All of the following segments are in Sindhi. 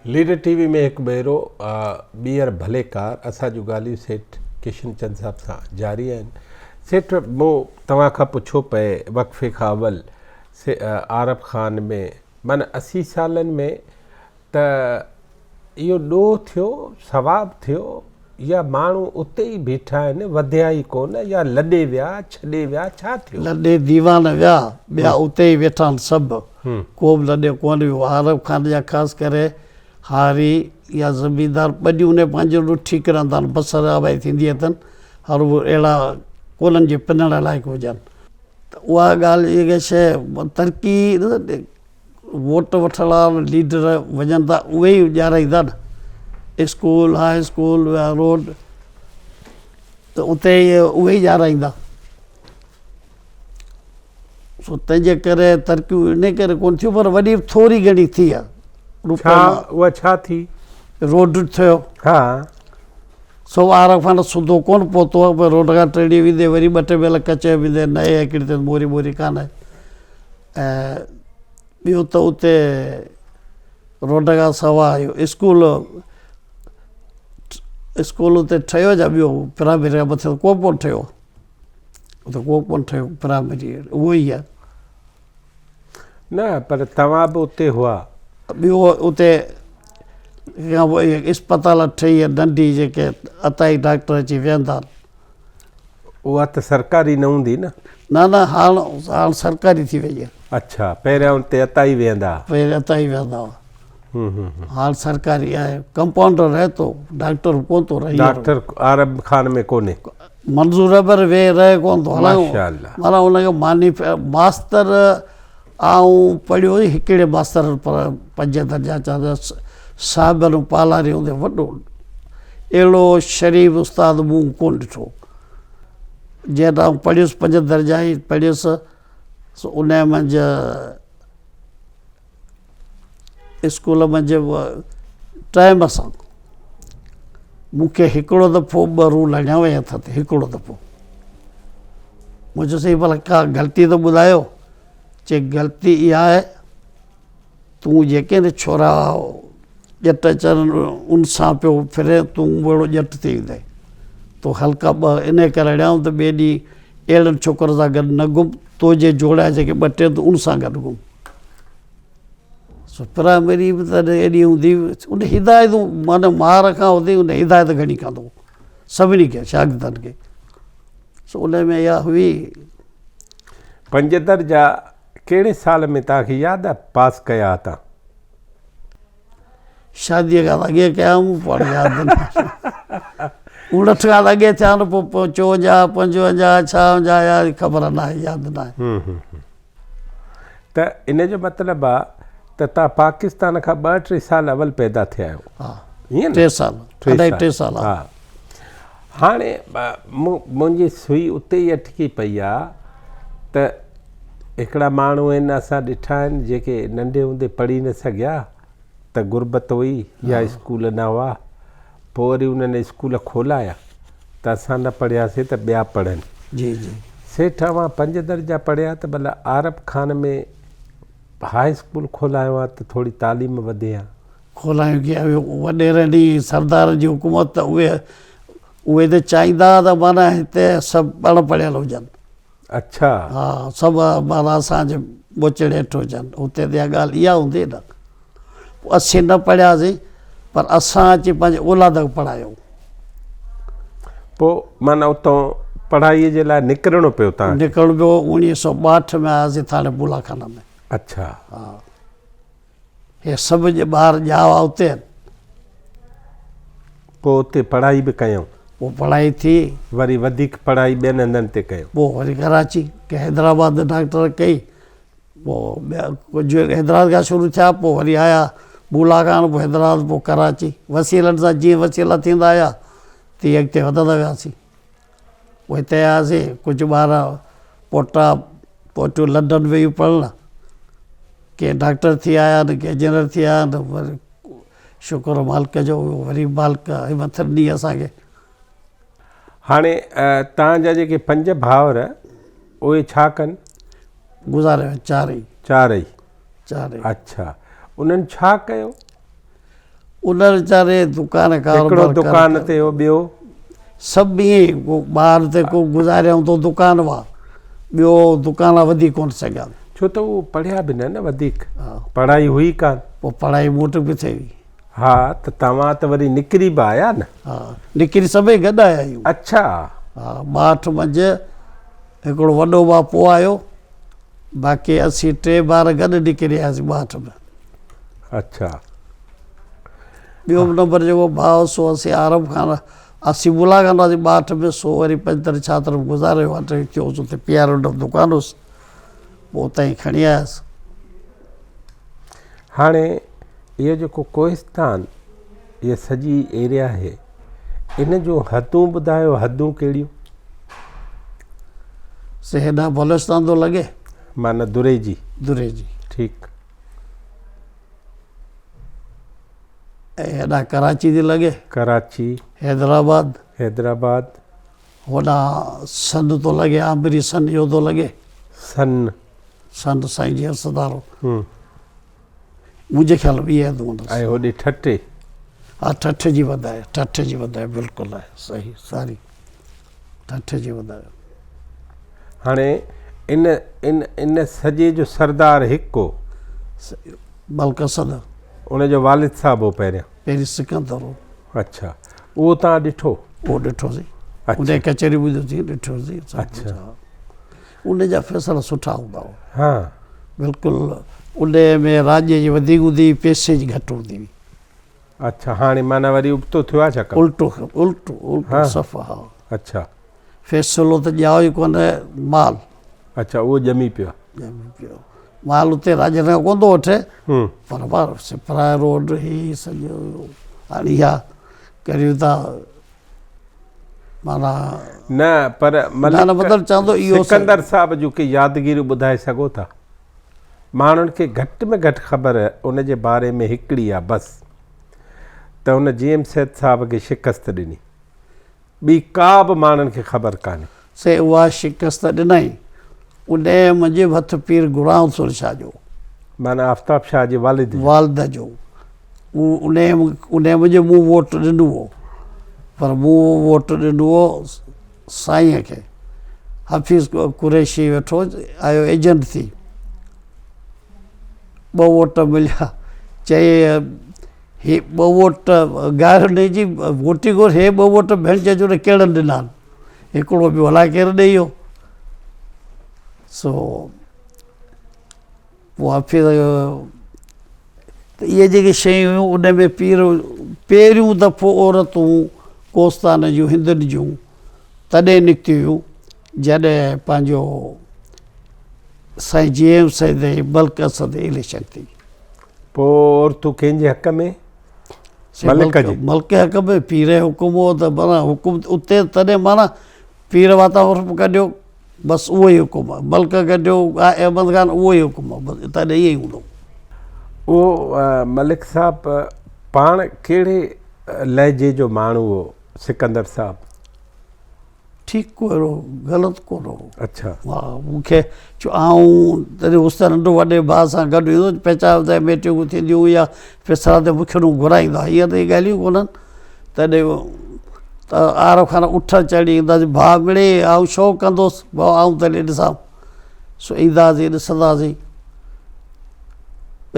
ليڊر ٽي وي ۾ هڪ ڀيرو ٻيهر ڀليڪار اسان جون ڳالهيون سيٺ ڪشن چند صاحب سان جاري آهن سيٺ مون توهان کان پڇيو پئي وقفي کان اول عارب خان ۾ معنيٰ 80 سالن ۾ ته اهو ڏوهه ٿيو، ثواب ٿيو يا ماڻهو اتي ئي بيٺا آهن، وڌيا ئي ڪونه يا لڏي ويا، ڇڏي ويا، ڇا ٿيو؟ لڏي ديوان ويا، ٻيا اتي ئي ويٺا آهن سڀ، ڪو به لڏي ڪونه ويو. عارب خان جا خاص ڪري هاري يا زميندار ٻنيون انهي پنهنجون ٺيڪ رهندا آهن، بصر آبائي ٿيندي اٿن، هروڀرو اهڙا ڪونهن جي پنڻ لائق هجن. ته اها ڳالهه جيڪا شيء ترقي ووٽ وٺڻ وارا ليڊر وڃن ٿا اهي ئي ڏيارائيندا نه اسڪول هاء اسڪول يا روڊ ته اتي اهي ئي ڏيارائيندا سو تنهنجي ڪري ترقيون ان ڪري ڪون ٿيون پر وڏي ٿوري گهڻي ٿي آ ڇا اها ڇا ٿي روڊ ٿيو ها سو آرا کان سڌو ڪون پهتو پر روڊ کان ٽيڙي ويندي وري ٻه ٽي ميل ڪچي ويندي نه هڪڙي تي موري موري ڪانه ۽ ٻيو ته اتي روڊ کان سوا اهو اسڪول اسڪول اتي ٺهيو يا ٻيو پرائمري کان مٿي ڪو به ڪونه ٺهيو اتي ڪو به ڪونه ٺهيو پرائمري اهو ئي آهي نه پر توهان به اتي هئا ٻيو اتي اسپتال ٺهي آهي ننڍي جيڪي اتان ئي ڊاڪٽر اچي ويهندا آهن اها ته سرڪاري نه هوندي نه؟ نه نه هاڻ هاڻ سرڪاري ٿي وئي آهي. اڇا پهريان اتي عطائي ويهندا ها. پهريان عطائي ويهندا هئا. هاڻ سرڪاري آهي. ڪمپائونڊر رهي ٿو ڊاڪٽر ڪون ٿو رهي. ڊاڪٽر عارب خان ۾ ڪونهي. منظور رهبر ويهي رهي ڪون ٿو. ماشاءالله. معنيٰ ان کي ماني ماستر آئون پڙهيو هڪڙي ماستر پر پنج درجا چار صاحب پالاري هوندي وڏو اهڙو شريف استاد مون ڪونه ڏٺو. جنهن وٽ آئون پڙهيس پنج درجا ئي پڙهيس سو ان منجهه اسڪول منجهه ٽائيم سان مون کي هڪڙو دفعو ٻه رول هڻيا ويا هٿ تي هڪڙو دفعو مون چيو سائين ڀلا ڪا غلطي ته ٻڌايو چي غلطي اها آهي تون جيڪي نه ڇورا ڄٽ اچن ان سان پيو ڦرين تون به اهڙو ڄٽ ٿي ويندين. تو هلڪا ٻه انهيء ڪري هڻيائون ته ٻئي ڏينهن اهڙن ڇوڪرن سان گڏ نه گهم، تو جي جوڙيا جيڪي ٻه ٽي تون ان سان گڏ گهم. سو پرائمري به تڏهن ايڏي هوندي هئي، ان هدايتون معنيٰ مار کان وڌيڪ ان هدايت گهڻي ڪندو هو سڀني کي شاگردن کي. سو ان ۾ اها هئي. پنج درجا ڪهڙي سال ۾ توهان کي ياد آهي پاس ڪيا ها توهان؟ شاديء کان اڳي ڪيا هئم پر ياد نه 59 کان اڳي ٿيا آهن پوء 54 55 56 يا خبر نه آهي ياد نه آهي ته ان جو مطلب آ ته توهان پاڪستان کان ٻه ٽي سال اول پيدا ٿيا آهيو ها ائين ٽي سال اڍائي ٽي سال ها هاڻي منهنجي سوئي اتي ئي اٽڪي پئي آ ته هڪڙا ماڻهو آهن اسان ڏٺا آهن جيڪي ننڍي هوندي پڙهي نه سگهيا ته غربت هئي يا اسڪول نه هئا پوء وري انهن اسڪول کولايا ته اسان نه پڙهياسي ته ٻيا پڙهن. جي جي. سيٺ اوهان پنج درجا پڙهيا ته ڀلا عارب خان ۾ هاء اسڪول کولايو ها ته ٿوري تعليم وڌي ها. کولايون ڪي وڏيرن جي سردارن جي حڪومت ته اهي اهي ته چاهيندا ته معنيٰ هتي سڀ اڻ پڙهيل هجن. اڇا. ها سڀ معنيٰ اسان جي ٻوچڙ هيٺ هجن اتي ته اها ڳالهه اها هوندي نه. پوء اسين نه پڙهياسين پر اسان اچي پنهنجي اولاد کي پڙهايو. پوء معنيٰ اتان پڙهائيء جي لاء نڪرڻو پيو توهان کي؟ نڪرڻو پيو، 1962 ۾ آياسين ٿاڻي بولا خانه ۾. اڇا. ها هي سڀ ٻار ڄاوا اتي آهن. پوء اتي پڙهائي به ڪيائون؟ پوء پڙهائي ٿي. وري وڌيڪ پڙهائي ٻين هنڌن تي ڪيو؟ پوء وري ڪراچي، حيدرآباد ڊاڪٽر ڪئي. پوء ٻيا ڪجهه حيدرآباد کان شروع ٿيا پوء وري آيا بولا خان پوء حيدرآباد پوء ڪراچي وسيلن سان جيئن وسيلا ٿيندا آيا تيئن اڳتي وڌندا وياسين پوء هتي آياسين ڪجهه ٻار پوٽا پوٽيون لنڊن ويون پڙهڻ ڪي ڊاڪٽر ٿي آيا آهن ڪي انجنيئر ٿي آيا آهن وري شڪر مالڪ جو وري مالڪ همٿ ڏني اسانکي هاڻي توهان جا جيڪي پنج ڀائر اهي ڇا ڪن؟ گذاري ويا چارئي. چارئي. چارئي. اڇا انهن ڇا ڪيو؟ ان ويچاري دڪان ڪاروبار هڪڙو دڪان تي هو ٻيو سڀ ائين ئي ڪو ٻار تي ڪو گذاريائون ته دڪان هئا ٻيو دڪان وڌي ڪونه سگهيا. ڇو ته هو پڙهيا به نه نه وڌيڪ پڙهائي هئي ڪانه. پوء پڙهائي مون وٽ به ٿي هئي. ها ته توهان ته وري نڪري به آيا نه. ها نڪري سڀئي گڏ آيا آهيون. اڇا. ها ٻاهٺ منجهه هڪڙو وڏو ڀاء پوء آيو باقي اسين ٽي ٻار گڏ نڪري آياسين ٻاهٺ ۾. اڇا. ٻيو نمبر جيڪو ڀاء هو سو اسين عارب خان اسين ملا خان هئاسين ٻاهٺ ۾ سو وري پنجتر ڇاهتر ۾ گذاري ويو اٺ ٿيو هوس اتي پي آر روڊ دڪان هوس پوء اتان ئي کڻي آيس. هاڻي اهو جيڪو ڪوهستان اها سڄي ايريا آهي ان جون حدون ٻڌايو حدون ڪهڙيون؟ سي هيڏانهن بلوچستان ٿو لڳي. معنيٰ دريجي. دريجي. ٺيڪ. ۽ هيڏانهن ڪراچي ٿي لڳي. ڪراچي. حيدرآباد. حيدرآباد. هوڏانهن سن ٿو لڳي آمري سن اهو ٿو لڳي. سن. سن سائين جي سڌارو. منهنجي خيال ۾ اهي حدون هوندس. ۽ هوڏي ٺٽي. ها ٺٽي جي وڌ آهي ٺٽي جي وڌ آهي بلڪل آهي صحيح ساري ٺٽي جي وڌ آهي. هاڻي ان ان ان سڄي جو سردار هڪ هو. ملڪ اسد. ان جو والد صاحب هو پهريان. پهرين سڪندر هو. اڇا اهو توهان ڏٺو؟ اهو ڏٺوسين. اڇا. ان جي ڪچهري ٻڌيوسين ڏٺوسين. اڇا. ان جا فيصلا سٺا هوندا هئا. ها. بلڪل ان ۾ راڄ جي وڌيڪ هوندي هئي پئسي جي گهٽ هوندي هئي. اڇا هاڻي معنيٰ وري ابتو ٿيو آهي ڇا ڪم؟ الٽو الٽو الٽو صفا ها. اڇا. فيصلو ته ڄائو ئي ڪونه مال. اڇا اهو ڄمي پيو آهي. ڄمي پيو مال اتي راڄ کان ڪونه ٿو وٺي پر بار سپرائي روڊ هي سڄو هاڻي اها ڪريون ٿا معنيٰ نه پر مطلب چوان ٿو اهو سڪندر صاحب جون ڪي يادگيريون ٻڌائي سگهو ٿا؟ ماڻهن کي گهٽ ۾ گهٽ خبر ان جي باري ۾ هڪڙي آ بس ته هن جي ايم سيد صاحب کي شڪست ڏني. ٻي ڪا به ماڻهن کي خبر ڪانهي. سي اها شڪست ڏنائين. انهيء منجهه به هٿ پير گهران سر شاهه جو. معنيٰ آفتاب شاهه جي والد جو. والد جو. انهيء منجهه مون ووٽ ڏنو هو. پر مون اهو ووٽ ڏنو هو سائينء کي. حفيظ قريشي ويٺو آيو ايجنٽ ٿي. ٻه ووٽ مليا. چيائين هي ٻه ووٽ گاهر ڏئي جي ووٽي گور هي ٻه ووٽ ڀيڻ چئجو ته ڪهڙن ڏنا آهن هڪڙو ٻيو الائي ڪير ڏئي ويو سو پوء حفيظ ته اهي جيڪي شيون هيون ان ۾ پير پهريون دفعو عورتون ڪوستان جون هندن جون تڏهن نڪتيون هيون جڏهن پنهنجو سائين جي ايم سيد ۽ ملڪ اسد اليڪشن ٿي. پوء عورتون ڪنهن جي حق ۾؟ ملڪ جي. ملڪ جي حق ۾ پير جو حڪم هو ته معنيٰ حڪم اتي تڏهن معنيٰ پير واتان عرف ڪڍيو بس اهو ئي حڪم آهي ملڪ ڪڍيو احمد خان اهو ئي حڪم آهي بس تڏهن ائين ئي هوندو. اهو ملڪ صاحب پاڻ ڪهڙي لهجي جو ماڻهو هو سڪندر صاحب؟ ٺيڪ ڪو اهڙو غلط ڪونه هو. اڇا. ها مون کي ڇو آئون تڏهن هوس ته ننڍو وڏي ڀاء سان گڏ ايندو هوس پهچان ته ميٽنگون ٿينديون هيون يا فيصلا تي مون کي گهرائيندا هئا هينئر ته اهي ڳالهيون ڪونهن تڏهن ته آر کان اٺ چڙهي اينداسين ڀاء مڙئي آئون شوق ڪندو هوس ڀاء آئون ته هلي ڏسان سو اينداسين ڏسنداسين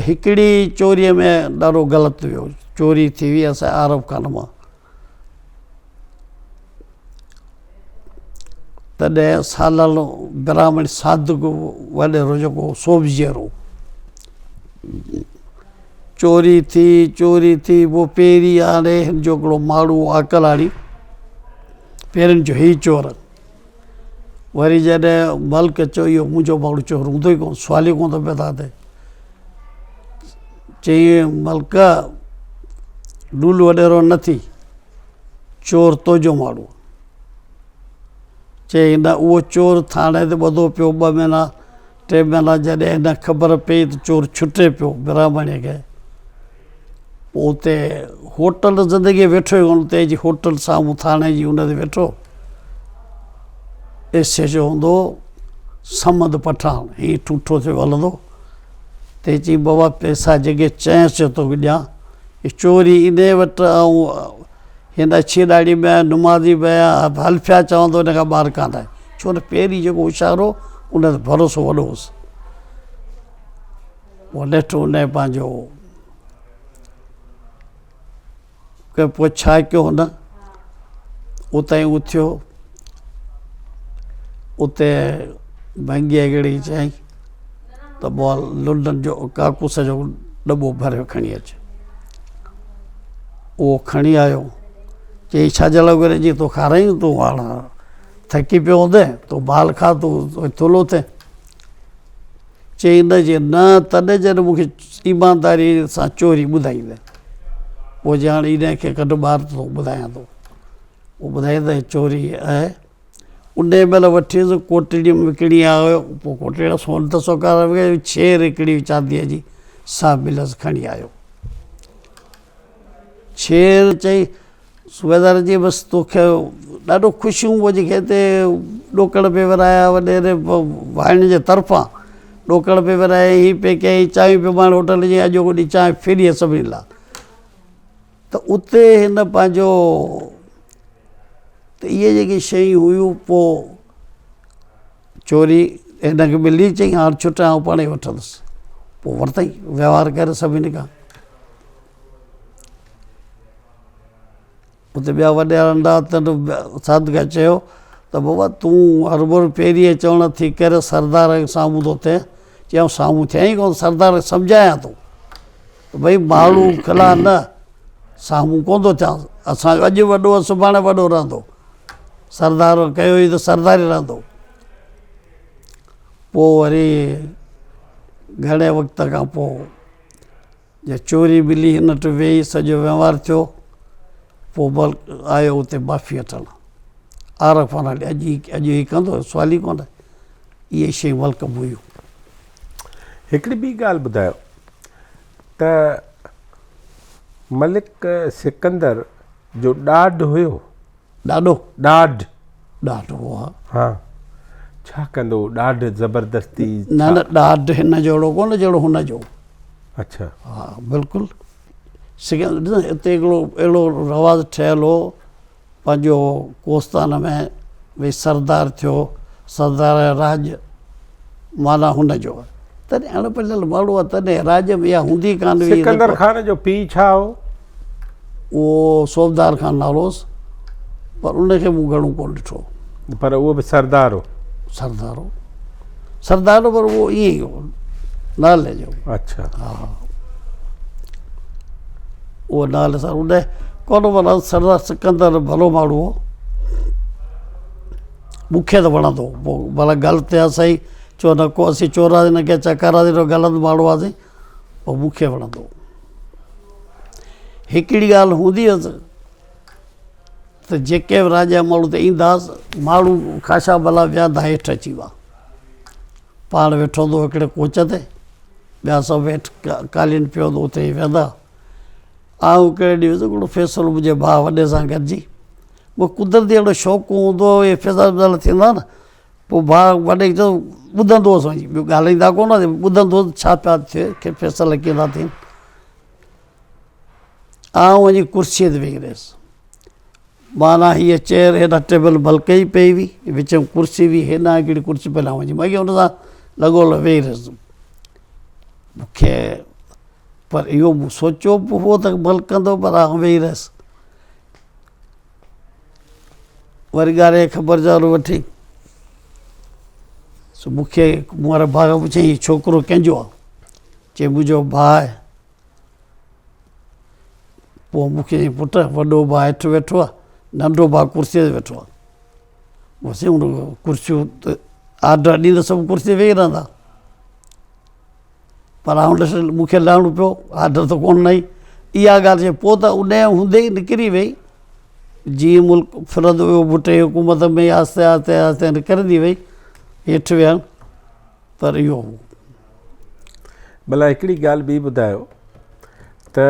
هڪڙي چوريء ۾ ڏاڍو غلط ويو چوري ٿي وئي اسان عارب خان مان تڏهن سالل براهمڻ صادق وڏيرو جيڪو هو سو به جيئرو هو. چوري ٿي چوري ٿي پوء پيري آڻي هن جو هڪڙو ماڻهو هو عاقل آڻي پيرن چيو هي چور وري جڏهن ملڪ چيو اهو منهنجو ماڻهو چور هوندو ئي ڪونه سوال ئي ڪونه ٿو پيدا ٿئي چيائين ملڪ لولو وڏيرو نه ٿي چور تنهنجو ماڻهو چيائين نه اهو چور ٿاڻي تي ٻڌو پيو ٻه مهينا ٽي مهينا جڏهن هن خبر پئي ته چور ڇٽي پيو براهمڻي کي پوء اتي هوٽل زندگي ويٺو ئي ڪونه اتي جي هوٽل سامهون ٿاڻي جي ان تي ويٺو ايس ايڇ او هوندو صمد پٺاڻ هي ٺوٺو ٿيو هلندو تي چي بابا پئسا جيڪي چئين سي توکي ڏيان چوري انهي وٽ آئون هن اڇي ڏاڙهي ۾ آهيان نمازي به آهيان حلفيا چوان ٿو ان کان ٻاهر ڪانه آهي ڇو نه پهرين جيڪو هوشيار هو ان تي ڀروسو وڏو هوس پوء نيٺ ان پنهنجو پوء ڇا ڪيو هن اتان ئي اٿيو اتي ڀنگيء هڪڙي چيائين ته بال لنڊن جو ڪاڪوس جو ڏٻو ڀري کڻي اچ. اهو کڻي آيو. چيائين ڇا جي لاء ڪرين؟ چيائين تو کارايون تون هاڻ ٿڪي پيو هوندين تون مال کاء تون ٿلهو ٿين. چيائين نه چيائين نه تڏهن جڏهن مون کي ايمانداريء سان چوري ٻڌائيندين. پوء چيائين هاڻ انهيء کي ڪڍ ٻاهر ته توکي ٻڌايان ٿو. پوء ٻڌائين ته چوري آهي. انهيء مهل وٺيس ڪوٽڙي ۾ وڪڻي آيو. پوء ڪوٽڙي جو سون ته سوڪار ڇير هڪڙي چانديء جي سا مليس کڻي آيو. ڇير چئي صوبيدار چئي بس توکي ڏاڍو خوشيون پوء جيڪي هتي ڏوڪڙ پئي ورهايا وڏيري ڀائڻ جي طرفان ڏوڪڙ پئي ورهايا هي پئي ڪيائين چانهيون پئي ماڻ هوٽل جي اڄوڪو ڏينهن چانهه فري آهي سڀني لاء ته اتي هن پنهنجو ته اهي جيڪي شيون هيون پوء چوري هن کي ملي چئي هاڻ ڇٽ آئون پاڻ ئي وٺندس پوء ورتائين ويوهار ڪري سڀني کان اتي ٻيا وڏيرا ننڍا تن سادگا چيو ته بابا تون هرڀر پهرين چوڻ ٿي ڪري سردار کي سامهون ٿو ٿئين چيائون سامهون ٿيان ئي ڪونه سردار کي سمجهايان ٿو ته ڀئي ماڻهو کلا نه سامهون ڪونه ٿو ٿيان اسان جو اڄ وڏو آهي سڀاڻي وڏو رهندو سردار ڪيو ئي ته سردار ئي رهندو پوء وري گهڻي وقت کان پوء جا چوري ملي هن وٽ ويئي سڄو وهنوار ٿيو پوء بلڪ آيو اتي معافي وٺڻ عارف خان اڄ ئي اڄ ئي ڪندو سوال ئي ڪونه اهي شيون ملڪ ۾ هيون. هڪڙي ٻي ڳالهه ٻڌايو ته ملڪ سڪندر جو ڏاڍ هيو؟ ڏاڏو؟ ڏاڍ. ڏاڍ هو ها. ها ڇا ڪندو هو ڏاڍ زبردستي نه نه ڏاڍ هن جهڙو ڪونه جهڙو هن جو. اڇا. ها بلڪل ڏس هتي هڪڙو اهڙو رواج ٺهيل هو پنهنجو ڪوستان ۾ ڀئي سردار ٿيو سردار جو راڄ معنيٰ هن جو آهي تڏهن اڻ پڙهيل ماڻهو آهي تڏهن راڄ ۾ اها هوندي ڪانه هئي. سڪندر خان جو پيء ڇا هو؟ اهو صوبدار خان نالو هوس پر ان کي مون گهڻو ڪونه ڏٺو. پر اهو به سردار هو. سردار هو. سردار هو پر اهو ائين ئي هو نالي جو. اڇا. ها اهو نالي سان ان ڪونه ڀلا سردار سڪندر ڀلو ماڻهو هو. مون کي ته وڻندو هو. پوء ڀلا غلط يا صحيح چو نه ڪو اسين چوراسين نه ڪنهن چڪاراسين غلط ماڻهو هئاسين. پوء مون کي وڻندو هو. هڪڙي ڳالهه هوندي هيس ته جيڪي به راڄ جا ماڻهو اتي ايندا هئس، ماڻهو خاشا ڀلا ويهندا هيٺ اچي ويا. پاڻ ويٺو هوندو هو هڪڙي ڪوچ تي، ٻيا سڀ هيٺ قالين پيو هوندو اتي ئي ويهندا. آئون هڪڙي ڏينهن ويس هڪڙو فيصلو منهنجي ڀاء وڏي سان گڏجي، مون کي قدرتي اهڙو شوق هوندو هو اهي فيصلا ويصلا ٿيندا هئا نه، پوء ڀاء وڏي کي چيو ٻڌندو هوس وڃي ٻيو ڳالهائيندا ڪونه هئاسين ٻڌندو هوس ڇا پيا ٿئي فيصلا ڪيئن ٿا ٿين. آئون وڃي ڪرسيء تي ويهي رهيس. معنيٰ هيء چيئر هيڏانهن ٽيبل بلڪ ئي پئي هئي، وچ ۾ ڪرسي هئي، هيڏانهن هڪڙي ڪرسي پئي هيڏانهن وڃي مگي هن سان لڳو لڳ ويهي رهيس. مون کي پر اهو مون سوچيو به هو ته بلڪ ڪندو پر آئون ويهي رهيس. وري ڳالهه جي خبر چار وٺي سو مون کي مون واري ڀاء کان پڇيائين هي ڇوڪرو ڪنهن جو آهي؟ چي منهنجو ڀاء آهي. پوء مون کي چيائين پٽ وڏو ڀاء هيٺ ويٺو آهي ننڍو ڀاء ڪرسيء تي ويٺو آهي. مون چيو سائين ڪرسيون ته آرڊر ڏيندا سڀ ڪرسي تي ويهي رهندا. پر آئون ڏس مون کي لهڻو پيو آرڊر ته ڪونه ڏنائين. اها ڳالهه چئي پوء ته ان هوندي ئي نڪري وئي. جيئن ملڪ ڦرندو ويو ڀٽي جي حڪومت ۾ آهستي آهستي آهستي نڪرندي وئي هيٺ ويهڻ پر اهو هو. ڀلا هڪڙي ڳالهه ٻي ٻڌايو ته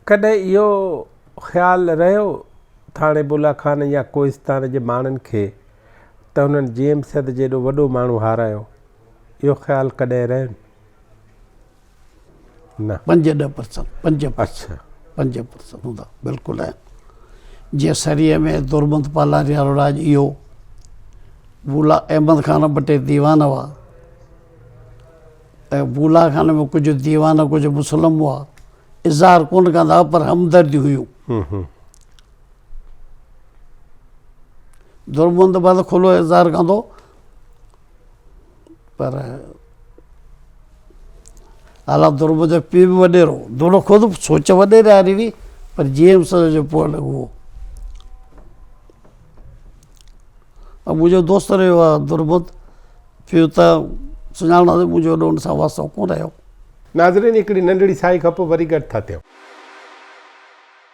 ڪڏهن اهو خيال رهيو ٿاڻي بولا خان يا ڪوهستان جي ماڻهن کي ته هنن جي ايم سيد جيڏو وڏو ماڻهو هارايو اهو خيال ڪڏهن رهين؟ نه. 5 10% 5 اڇا. 5% هوندا بلڪل آهن. جيئن سريء ۾ درمند پالاري وارو راڄ اهو، بولا احمد خان ٻه ٽي ديوان هئا ۽ بولا خان ۾ ڪجهه ديوان ڪجهه مسلم هئا، اظهار ڪونه ڪندا هئا پر همدرديون هيون. درمند بعد کلو اظهار ڪندو پر اعليٰ درمند جو پيء به وڏيرو دولو خود سوچ وڏيري واري هئي پر جي ايم سر جو پوء لڳو هو. منهنجو دوست رهيو آهي درمند پيء ته سڃاڻندو منهنجو ايڏو ان سان واسطو ڪونه رهيو. ناظرين هڪڙي ننڍڙي ساهي کان پوء وري گڏ ٿا ٿيون.